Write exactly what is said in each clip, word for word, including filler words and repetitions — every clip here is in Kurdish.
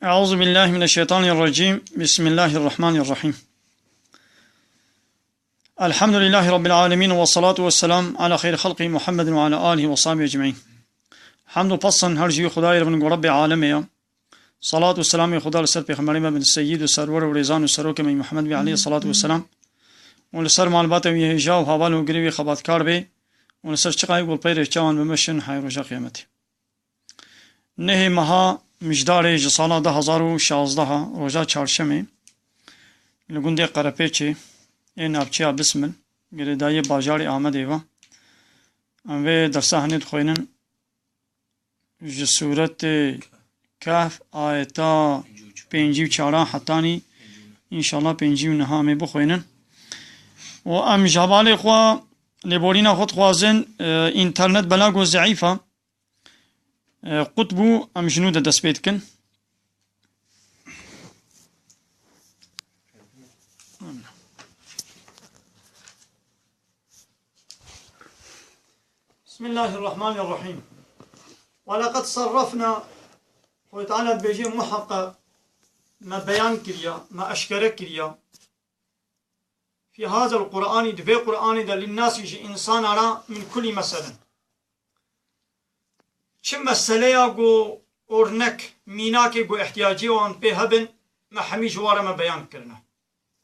أعوذ بالله من الشيطان الرجيم. بسم الله الرحمن الرحيم. الحمد لله رب العالمين، والصلاة والسلام على خير خلقه محمد وعلى آله وصحبه أجمعين. Hamd û pes her jî Xwedayê re bin ku Rebbê alemê ye. Salat û selamê Xweda li ser Pêxemberê me bin, Seyyid û Serwer û Rêzan û Serokê me Muhammed bî aleyhi salatu ve selam. Û li ser malbata wî hêja û heval û girê wî xebatkar bê û li ser çiqayê ku li pey rêça wan bimeşin hay roja qiyametê. Nehê meha Mijdarê ji sala du hezar û şazdeh, roja çarşemê, li gundê Qerepêçê ê navçeya Bismil, girêdayiyê bajarê Amedê ve. Em vê dersa hinê dixwînin ji sûretê Kehf, ayeta pêncî û çar hetanî, înşallah, pêncî û neh em ê bixwînin. Û em ji hevalê xwe lêborîna xwe dixwazin, e, înternet bela ku zeîf e. E, qut bû, em ji nû de dest pê dikin. بسم الله الرحمن الرحيم. ولقد صرفنا، Xwedê Teala dibêje, muheqeq me beyan kiriya, me eşkere kiriya. في هذا القرآن، di vê Qur'anê de, للناس، ji însana re, من كل مثل. Çi meseleya ku ornek, mînakê ku ihtiyacê wan pê hebin, me hemî ji wan re me beyan kirine.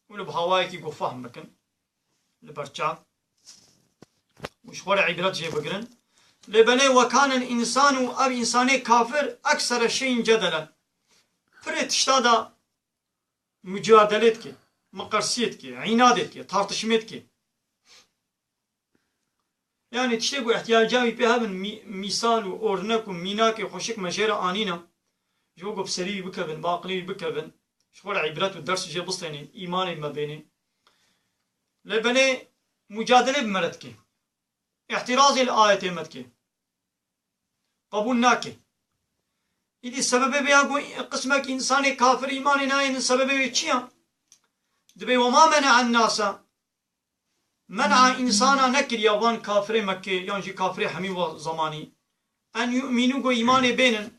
Û li bi hawayekî ku fehm bikin, li ber çav. Û ji xwe re îbret jê bigirin. Lê belê وكان الإنسان، ev însanê kafir, أكثر شيء جدلا. Pirê tişta da mucadelê dike, miqersiyê dike, înadê dike, tartişmê dike. Yani tiştê ku ihtiyaca wî pê hebin, mî-, mîsal û ornek û mînakê xweşik me jê re anîne. Ji bo ku bi serî wî bikevin, bi aqilê wî bikevin, ji xwe re îbret û ders jê bistênê, îmanê me bênê. Lê belê mucadelê bi me re dike. Îtirazê li ayetê me dike. Qebûl nake. Îdî sebebê vê ya ku qismek însanê kafir îmanê nayênin, sebebê wê çi ya? Dibê, وما منع الناس، men'a însana nekiriya, van kafirê Mekkê yan jî kafirê hemî wa zemanî, أن يؤمنوا، ku îmanê bênin,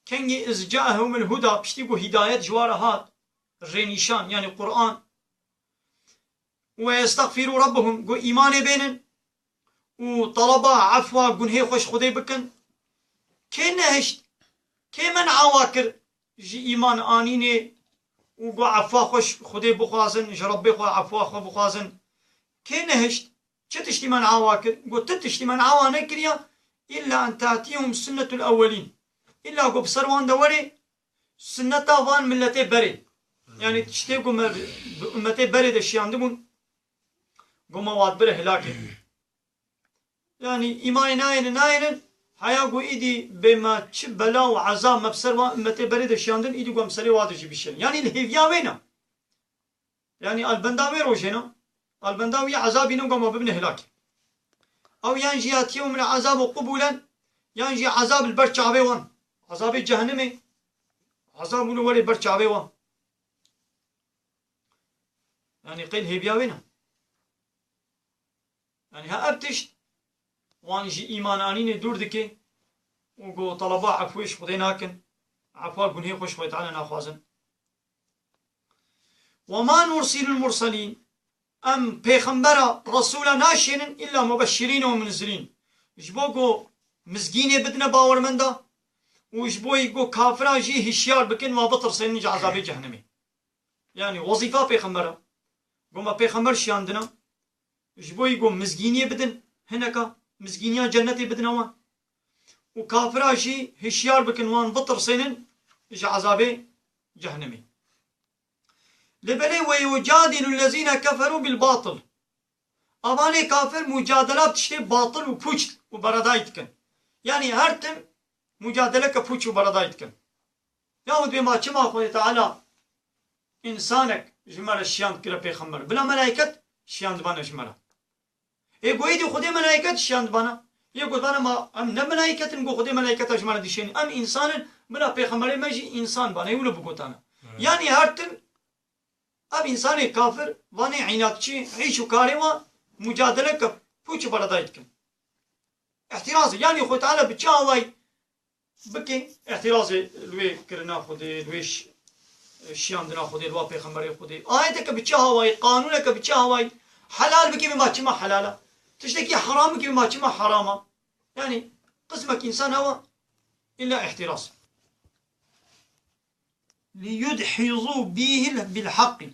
kengî, إذ جاءهم الهدى، piştî ku hidayet ji wan re hat, rênîşan, yani Qur'an, ويستغفروا ربهم، ku îmanê bênin û teleba efwa gunhê xwe ji Xwedê bikin. Kê nehişt? Kê men'a wa kir ji îman anînê û ku efwa xwe ji Xwedê bixwazin, ji Rebbê xwe efwa xwe bixwazin? Kê nehişt? Çi tiştî men'a wa kir? Ku ti tiştî men'a wa nekiriya, إلا أن تأتيهم سنة الأولين. Îlla ku bi ser wan de were sunneta van milletê berê. Yani tiştê ku me bi ummetê berê de şiyandibûn, ku me wan bire hilakê. Yani îmanê nayêne, nayênin, heya ku îdî bê me çi bela û ezab me bi ser van ummetê berê de şiyandin, îdî ku em serê wan de jî bişên. Yani li hêviya wê ne. Yani albenda wê rojê ne. Albenda wî ezabî ne, ku me bibine hilakê. Ew yan jî yatiyehum العذاب قبلا، yan jî ezab li ber çavê wan. Ezabê cehennemê. Ezab wilo were ber çavê wan. Yani qey li hêviya wê ne. Yani ha ev tişt wan ji îman anînê dûr dike û ku teleba efwê ji Xwedê nakin, efwa gunhê xwe ji Xwedê Teala naxwazin. وما نرسل المرسلين، em pêxembera, resûla naşênin إلا مبشرين ومنذرين. Ji bo ku mizgînê bidine bawermenda û ji bo ku kafira jî hişyar bikin, wa bitirsênin ji ezabê cehennemê. Yani wezîfa pêxembera, ku me pêxember şiyandine, ji bo ku mizgîniyê bidin hineka, mizgîniya cennetê bidine wan. Û kafira jî hişyar bikin, wan bitirsênin ji ezabê cehennemê. Lê belê ويجادل الذين كفروا بالباطل. Avanê kafir mucadela bi tiştê batil û pûç û beredayî dikin. Yani her tim mucadeleke pûç û beredayî dikin. Yahut bê ma çima Xwedê Teala însanek ji me re şiyand kire pêxember? Bila melaiket şiyandibane ji me re. Ê ku êdî Xwedê melaiket şiyandibana. Yê gotibana ma em ne melaiket in, ku Xwedê melaiketa ji me re dişênî. Em însan in, bila pêxemberê me jî însan bane. Ê wilo bigotana. Evet. Yani her tim ev însanê kafir, vanê înatçî, îş û karê wan mucadeleke pûç û beredayî dikin. Îhtiraz, yani Xwedê Teala bi çi awayî bikê, îhtirazê li wê kirina Xwedê, li wê ş-, şiyandina Xwedê, li wa pêxemberê Xwedê. Ayeteke bi çi hawayî, qanûneke bi çi hawayî helal bikê, bê ma çima helal e? Tiştekî heram bikê, bê ma çima heram e? Yanî qismek însan hewa îlla îhtiraz. Liyudhîzû bîhî bil heqqî.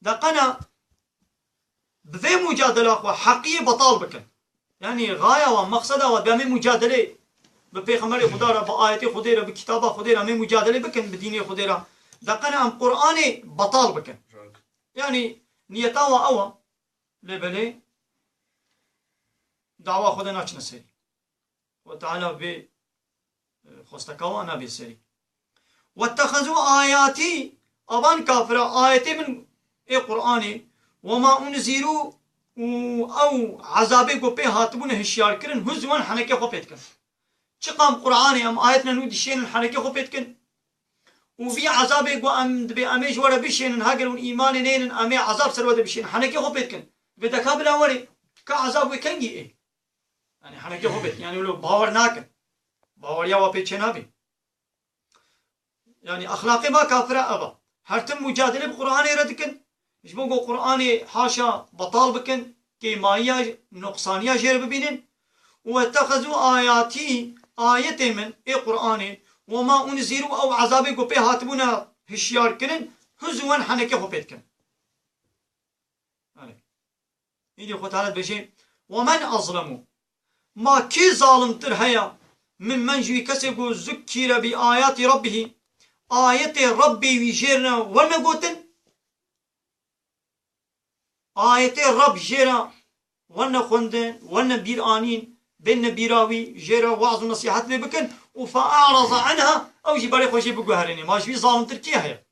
De qena bi vê mucadela xwe heqiyê betal bikin. Yanî gaya wan, mexseda wan, bi em ê mucadelê bi Pêxemberê Xuda re, bi ayetê Xwedê re, bi kitaba Xwedê re em ê mucadelê bikin, bi dînê Xwedê re. De qena em Qur'anê betal bikin. Yanî niyeta wan ew e, lê belê dawa Xwedê naçine serî. Xwedê Teala vê, e, xwesteka wan nabê serî. Wettexezû ayatî, avan kafira ayetê min ê Qur'anê, we ma unzîrû û ew ezabê ku pê hatibûne hişyar kirin, huzwen henekê xwe pê dikin. Çiqa em Qur'anê, em ayetine nû dişênin henekê xwe pê dikin. Û vî ezabê ku em dibê em ê ji we re bişênin, heger hûn îmanê nênin, em ê ezab ser we de bişênin, henekê xwe pê dikin. Dibê deka bila werê, ka ezab wê kengî ê. Yanî henekê xwe pê dikin. Yanî wilo bawer nakin. Baweriya wa pê çênabê. Yanî exlaqê va kafira ev e. Her tim mucadelê bi Qur'anê re dikin. Ji bo ku Qur'anê haşa betal bikin, kêmayiya, noqsaniya jê re bibînin. Û wettexezû ayatî, ayetê min ê Qur'anê, we ma unzîrû, ew ezabê ku pê hatibûne hişyar kirin, huzwen, henekê xwe pê dikin. Belê. Îdî Xwe Teala dibêje, "Ve men azlemu." Ma kî zalimtir heye min, men ji wî kesê ku zukkîre bi ayatî rabbihî, ayetê Rabbê wî jê re werne gotin? Ayetê Rabb jê re werne xwendin, werne bîr anîn, bênne bîra wî, jê re weaz û nesîhet lê bikin û fe a'raza anha, ew jî berê xwe jê biguherînê. Ma ji wî zalimtir kî heye?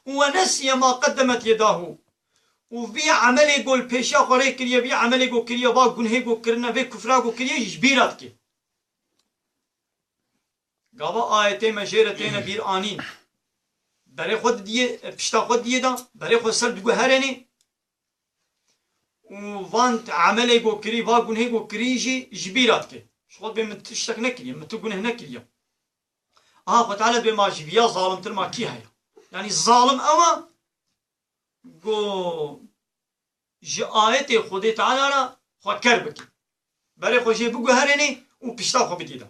Û we nesiye ma qeddemet yedahu. Û vî emelê ku li pêşiya xwe rê kiriye, vî emelê ku kiriye, va gunhê ku kirine, vê kufra ku kiriye jî ji bîra dike. Gava ayetê me jê re têne bîr anîn. Berê xwe didiyê, pişta xwe didiyê de, berê xwe ser diguherênê. Û van emelê ku kirî, va gunhê ku kirî jî ji bîra dike. Ji xwe dibê min tiştek nekiriye, min tu guneh nekiriye. Aha, Xwe Teala dibê ma ji viya zalimtir ma kî heye? Yanî zalim ew e ku ji ayetê Xwedê Teala re xwe ker bike. Berê xwe jê biguherênê û pişta xwe bidî de.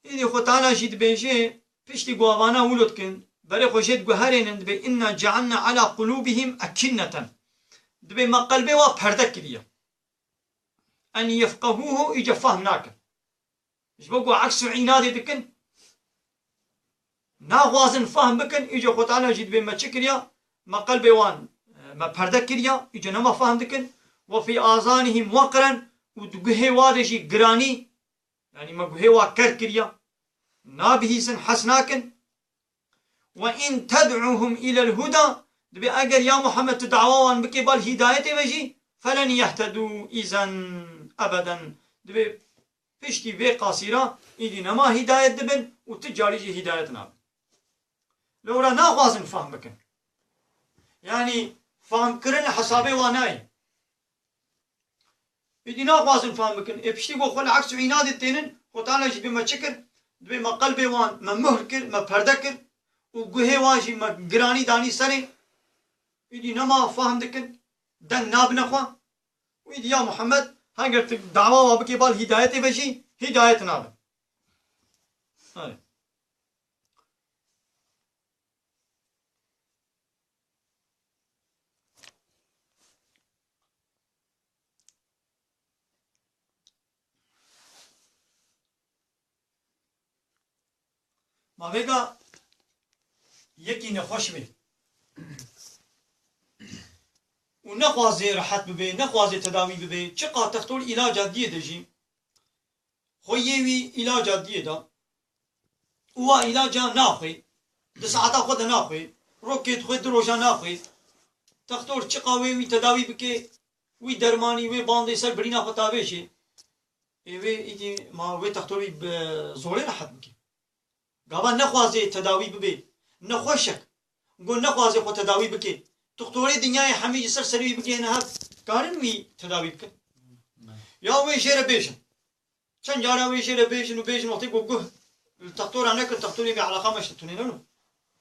Îdî Xwe Teala jî dibêje, piştî ku avana wilo dikin, berê xwe jê diguherênin, dibê, "Inna cealna ala qulûbihim ekinneten." Dibê me qelbê wa perde kiriye. En yefqehûhu, îca fehm nakin. Ji bo ku eks û înadê dikin, naxwazin fehm bikin, îca Xwe Teala jî dibê me çi kiriya? Me qelbê wan, e, me perde kiriya, îca nema fehm dikin. Ve fî azanihim weqren, û di guhê wa de jî giranî, yanî me guhê wa ker kiriya. Nabihîsin, hes nakin. Ve in ted'uhum ilel huda, dibê eger ya Muhammed tu dawa wan bikê bal hîdayetê ve jî, felen yehtedû îzen ebeden. Dibê piştî vê qasîra îdî nema hîdayet dibin û tu carî jî hîdayet nabin. Lewra naxwazin fehm bikin. Yanî fehmkirin li hesabê wan nayê. Êdî naxwazin fehm bikin. Ê piştî ku xwe li eks û înadê tênin, Xwe Teala jî dibê me çi kir? Dibê me qelbê wan, me muhr kir, me perde kir û guhê wan jî me giranî danî serê. Êdî nema fehm dikin, deng nabine xwe. Û êdî ya Muhammed, heger tu dawa wa bikê bal hîdayetê ve jî, hîdayet nabe. Erê. Ma vêga yekî nexweş bê û nexwazê rehet bibe, nexwazê tedawî bibe, çiqa textor îlaca diyê de jî, xweyê wî îlaca diyê de û wa îlaca naxwê, di saeta xwe de naxwê, rokê dixwê, du roja naxwê. Textor çiqa wê wî tedawî bike, wî dermanî, wê bandê ser birîna xwe tavêjê. Ê wê îdî ma wê textor wî bi zorê rehet bike. Gava nexwazê tedawî bibe, nexweşek, go nexwazê xwe tedawî bike. Tuxtorê dinyayê hemî ji ser serî wî bigihêne hev, karin wî tedawî bikin? Ya wê jê re bêjin. Çend cara wê jê re bêjin û bêjin, wextê ku guh li textora nekin, textorê vê eleqa me ji tunê neno.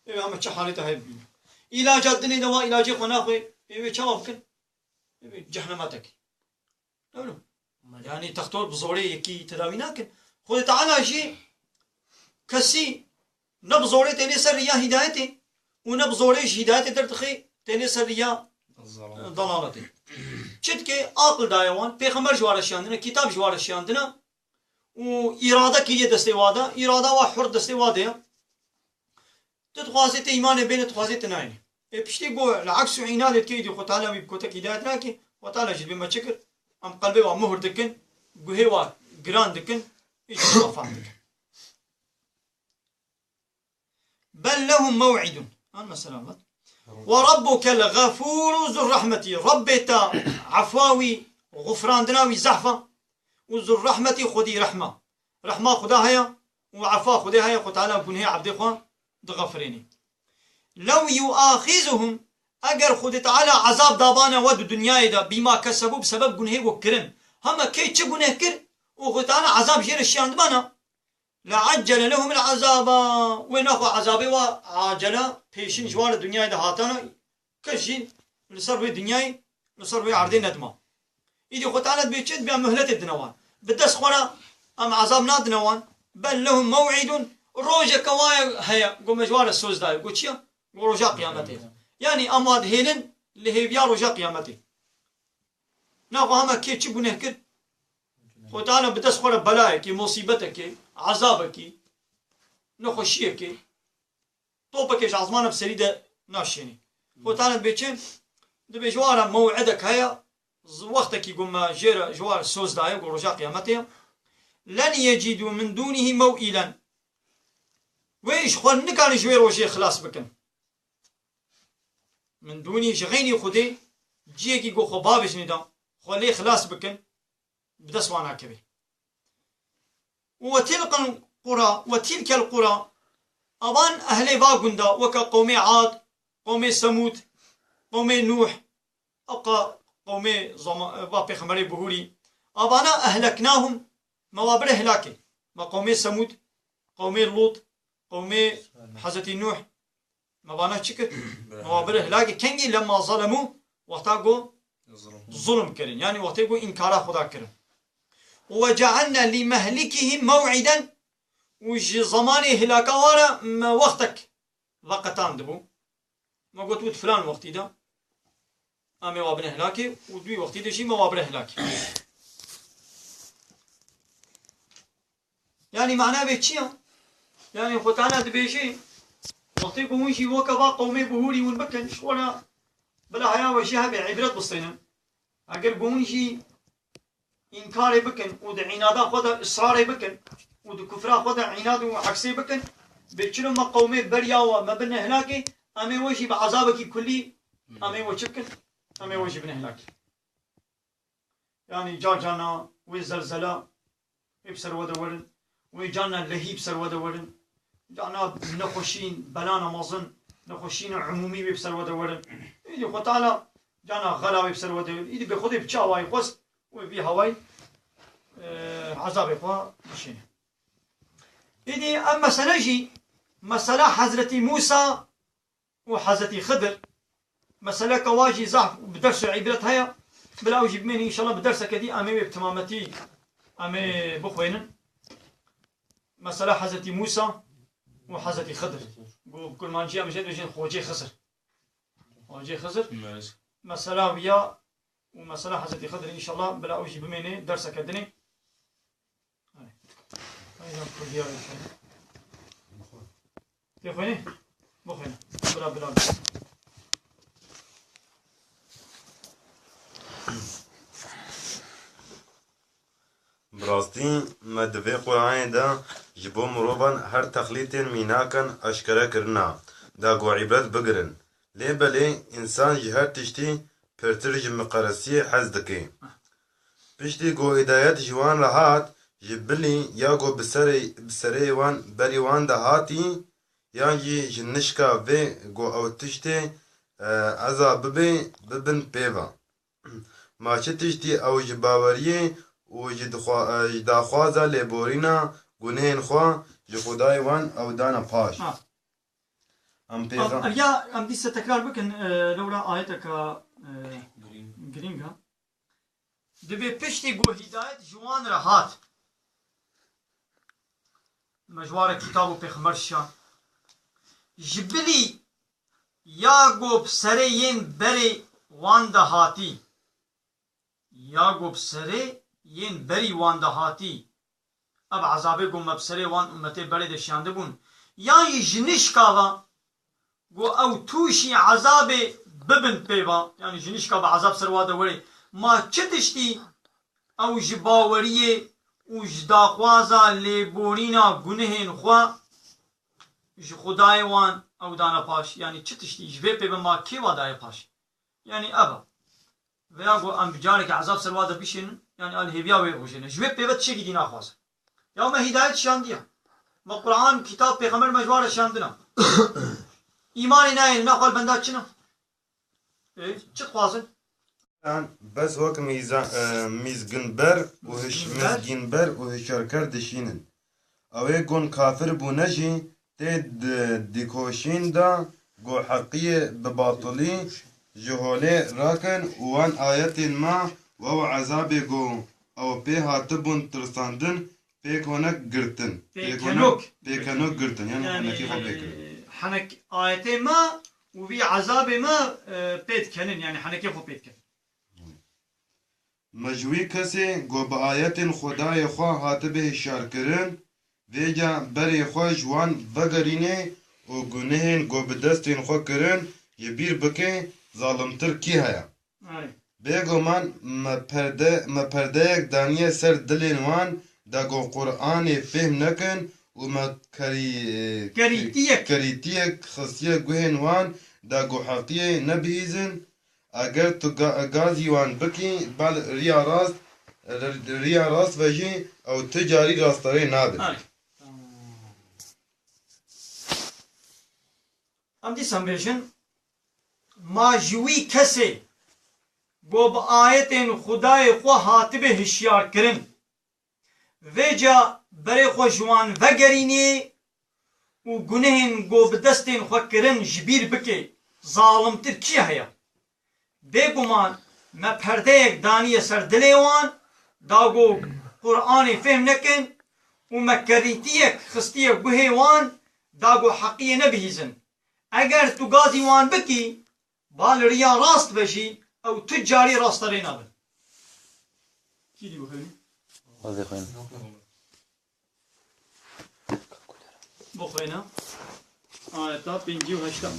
Ê wê heme çi halê te heye bibîne. Îlaca dinê de wa îlacê xwe naxwe, ê wê çawa bikin? Ê wê cehnema te kê. Ewlo. Yani textor bi zorê yekî tedawî nakin. Xwedê Teala jî kesî ne bi zorê tênê ser riya hîdayetê û ne bi zorê ji hîdayetê derdixe tênê ser riya, e, dalaletê. Çi dike? Aqil daye wan, pêxember ji wa re şiyandine, kitab ji wa re şiyandine û îrade kiriye destê wa de, îrada wa hur destê wa de ye. Tu dixwazî te îmanê bêne, dixwazî te nayêne. Ê piştî ku li aks û înadê dikê, îdî Xwe Teala wî bi kotek hîdayet nake, Xwe Teala jî dibê me çi kir? Em qelbê wa muhir dikin, guhê wa giran dikin, îdî wa fehm dikin. Bel lehum mew'idun. An mesela vat. Ve rabbuke le gafûru zurrahmetî. Rabbê te efwa wî, xufrandina wî zehf e. Û zurrahmetî, Xwedî rehma. Rehma Xuda heye û efa Xwedê heye, Xwe Teala gunhê ebdê xwe dixefirênê. Lew yuaxizuhum, eger Xwedê Teala ezab dabana we di dinyayê de, bîma kesebû, bi sebeb gunhê ku kirin. Hema kê çi guneh kir û Xwedê Teala ezab jê re şiyandibana, leaccele lehumul azaba. Wê naxwe ezabê wa acele pêşîn ji wan li dinyayê de hatana, kes jî li ser wê dinyayê, li ser wê erdê nedima. Îdî Xwe Teala dibê çi? Dibê em muhletê dine wan. Bi dest xwe re em ezab nadine wan. Bel lehum mew'idun. Rojeke waye heye, ku me ji wan re soz daye. Ku çi ye? Ku roja qiyametê ye. Yanî em wa dihêlin li hêviya roja qiyametê. Naxwe hema kê çi guneh kir? Xwe Teala bi dest xwe re belayekê, musîbetekê, ezabekî, nexweşiyekê, topekê ji ezmana bi serî de naşênê. Xwe Teala dibê çi? Dibê ji wan re mew'idek heye, z-, wextekî ku me jê re ji wan re soz daye, ku roja qiyametê ye. Len yecîdû min dûnîhî mew'îlen. Wê ji xwe nikarin ji wê rojê xilas bikin. Min dûnî ji xeynî Xwedê ciyekî ku xwe bavêjinê de xwe lê xilas bikin, bi dest wan nakeve. Û we tilkal qura, we tîlkel qura, avan ehlê va gunda, weke qewmê Ad, qewmê Semûd, qewmê Nûh, ewqa qewmê zama-, va pêxemberê bihûrî, avana ehleknahum, me wa bire hilakê. Me qewmê Semûd, qewmê Lût, qewmê Hezretî Nûh, me vana çi kir? Me wa bire hilakê. Kengî? Lemma zalemû, wexta ku zulm kirin. Yanî wextê ku înkara Xuda kirin. Û we cealne lî mehlikihîm mew'îden, û ji zemanê hilaka wan re me wextek veqetandibû. Me got, û di filan wextî de em ê wa bine hilakê û di wî wextî de jî me wa bire hilakê. Yanî mana vê çi ye? Yanî Xwe Teala dibêje, wextê ku hûn jî weke va qewmê bihûrî hûn bikin, ji xwe re bila heya we jî hebe îbret bistênin. Eger ku hûn jî înkarê bikin û di înada xwe de israrê bikin û di kufra xwe de înad û eksê bikin, bê çilo me qewmê beriya we me bine hilakê, em ê we jî bi ezabekî kulî, em ê we çi bikin? Em ê we jî bine hilakê. Yanî car carna wê zelzela wê bi ser we de werin, wê carna lehî bi ser we de werin, carna nexweşîn, belana mezin, nexweşîna umûmî wê bi ser we de werin. Îdî Xwe Teala carna xela wê bi ser we de werin. Îdî bê Xwedê bi çi awayî xwest wê vî hawayî, e, ezabê xwe bişîne. Îdî ev mesele jî, mesela Hezretî Mûsa û Hezretî Xidir, meseleke wa jî zehf bi ders û îbret heye. Bila ew jî bimêne, înşallah bi derseke dî em ê wê bi timametî em ê bixwênin. Mesela Hezretî Mûsa û Hezretî Xidir. Ku bi kurmancî em jê dibêjin Xocê Xizir. Xocê Xizir. Mesela wiya û mesela Hezretî Xidir, înşallah bila ew jî bimêne derseke dinê. Heyran Kurdiya wê. Tê xwînî? Bixwîne. Bila, bila, bila. Bi rastî me di vê Quranê de ji bo mirovan her texlîtên mînakan eşkere kirina, da ku îbret bigirin. Lê belê însan ji her tiştî pirtir ji miqeresiyê hez dike. Piştî ku hidayet ji wan re hat, ji bilî ya ku bi serê, bi serê wan, berî wan de hatî, yan jî ji nişka vê ku ew tiştê, e, eza bibe, bibin pê ve. Ma çi tiştî ew ji baweriyê û ji dixwa-, e, ji daxwaza lêborîna gunehên xwe ji Xwedayê wan ew dane paş. Ha. Em pêza- Em, em ya, em dîsa tekrar bikin, e, lewra ayeteka, e, Girîng. girîng e. Dibê piştî ku hîdayet ji wan re hat. Me ji wan re kitab û pêxember şand. Ji bilî ya ku bi serê yên berê wan de hatî. Ya ku bi serê yên berî wan de hatî. Ev ezabê ku me bi serê wan ummetê berê de şiyandibûn. Yan jî ji nişka ve ku ew tûşî ezabê bibin pê ve, yanî ji nişka bi ezab ser wa de werê, ma çi tiştî ew ji baweriyê û ji daxwaza lêborîna gunehên xwe ji Xwedayê wan ew dane paş, yanî çi tiştî ji vê pê ve ma kê wa daye paş? Yanî ev e. Veya ku em bi carekê ezab ser wa de bişînin, yanî a li hêviya wê rojê ne. Ji wê pê ve tiştekî dî naxwazin. Ya me hîdayet şandiye. Me Quran, kitab, pêxember me ji wan re şandina. Îmanê nayê, naxwe li benda çi ne? Ê, çi dixwazin? Yan bes wek mîza-, e, mîzginber û hiş-, Mîzginber? mizgînber û hişyarker dişînin. Ew ê gon kafir bûne jî tê di-, dikoşîn de ku heqiyê bi batilî ji holê rakin û wan ayetên me û ew ezabê ku ew pê hatibûn tirsandin pêk honek girtin. Pêk honek, Pêkenok. pêkenok girtin. Yanî Yanî, henekî xwe pê kirin. e, henek ayetê me û vî ezabê me, e, pê dikenin. Yanî henekê xwe pê dikin. Me ji wî kesê ku bi ayetên Xwedayê xwe hatibe hişyarkirin, vêca berê xwe ji wan vegerîne û gunehên ku bi destên xwe kirin ji bîr bike, zalimtir kî heye? Ay. Bêguman me perde, me perdeyek daniye ser dilên wan da ku Qur'anê fêhm nekin û me kerî-, Kerîtiyek. kerîtiyek xistiye guhên wan da ku heqiyê nebihîzin. Eger tu ga-, gazî wan bikî, bal riya rast, ri-, riya rast ve jî ew tu carî rasterê nabin. Ay. Em dîsan bêjin, ma ji wî kesê ku bi ayetên Xwedayê xwe hatibe hişyar kirin, vêca berê xwe ji wan vegerînê û gunehên ku bi destên xwe kirin ji bîr bike, zalimtir kî heye? Bêguman me perdeyek daniye ser dilê wan, da ku Qur'anê fêhm nekin û me kerîtiyek xistiye guhê wan, da ku heqiyê nebihîzin. Eger tu gazî wan bikî, ba li riya rast ve jî ew tu carî rasterê nabin. Kî dî bixwîne? Hadi xwîne. Bixwîne. Ayeta pêncî û heşta.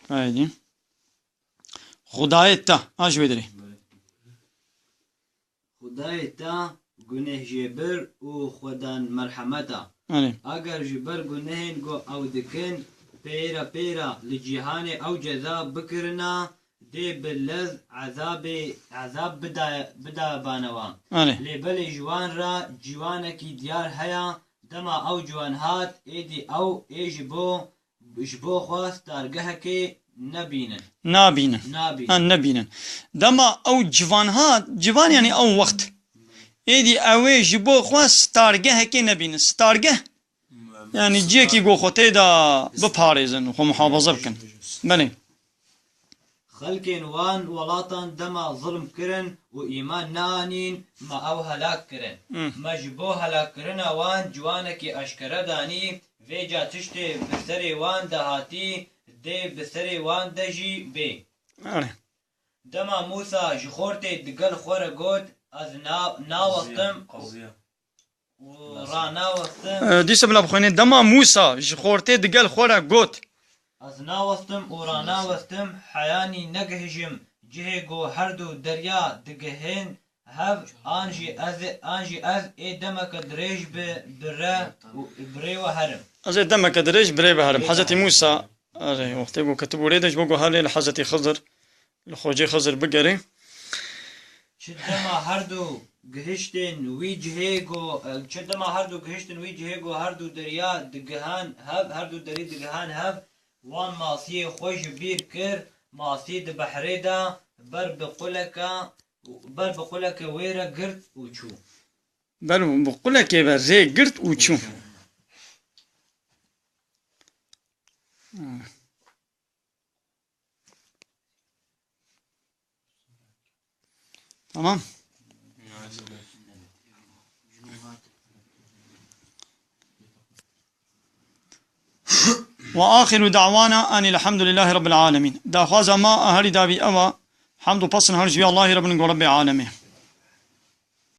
Haydi. Xudayê te, a ji wê dirê. Xudayê te gunehjêbir û xwedan merhemet e. Erê. Eger ji ber gunehên ku ew dikin, pêra pêra li cîhanê ew ceza bikirina, dê bi lez ezabê, ezab bidaye, bidaye bana wan. Erê. Lê belê ji wan re ciwanekî diyar heye, dema ew ciwan hat, êdî ew ê ji bo ji bo xwe stargehekê nebînin. Nabînin. Nabînin. Ha, nebînin. Dema ew civan hat, civan yanî ew wext. Êdî ew ê ji bo xwe stargehekê nebînin. Stargeh, yanî cihekî ku xwe tê de biparêzin, xwe muhafaza bikin. Belê. Xelkên wan welatan dema zilm kirin û îman neanîn, me ew helak kirin. Hmm. Me ji bo helakkirina wan ciwanekî eşkere danî, vêca tiştê bi serê wan de hatî, dê bi serê wan de jî bê. Erê. Dema Mûsa ji xortê digel xwe re got, Ez na-, nawextim. Qaziya, qaziya. Û ranawextim. E, dîsa bila bixwînê. Dema Mûsa ji xortê digel xwe re got. Ez nawextim û ranawextim, heyanî negihijim cihê ku her du derya digihên hev, an jî ez, an jî ez ê demeke dirêj bi, bi re û bi rê we herim. Ez ê demeke dirêj bi rê ve herim. Hezretî Mûsa, erê, wextê ku ketibû rê de ji bo ku hev lê li Hezretî Xizir, li Xocê Xizir bigerê. Çi dema her du gihiştin wî cihê ku, e, çi dema her du gihiştin wî cihê ku her du derya digihan hev, her du derî digihan hev, wan masiyê xwe ji bîr kir, masî di behrê de ber bi quleke, ber bi quleke wê re girt û çû. Ber bi qulekê ve rê girt û çû. Tamam. Ve ahiru da'wana enil hamdülillahi rabbil alemin. Daxwaza ma a herî dawî ew a, hamd û pesn her ji wî Allahî Rabbin ku Rebbê alemê.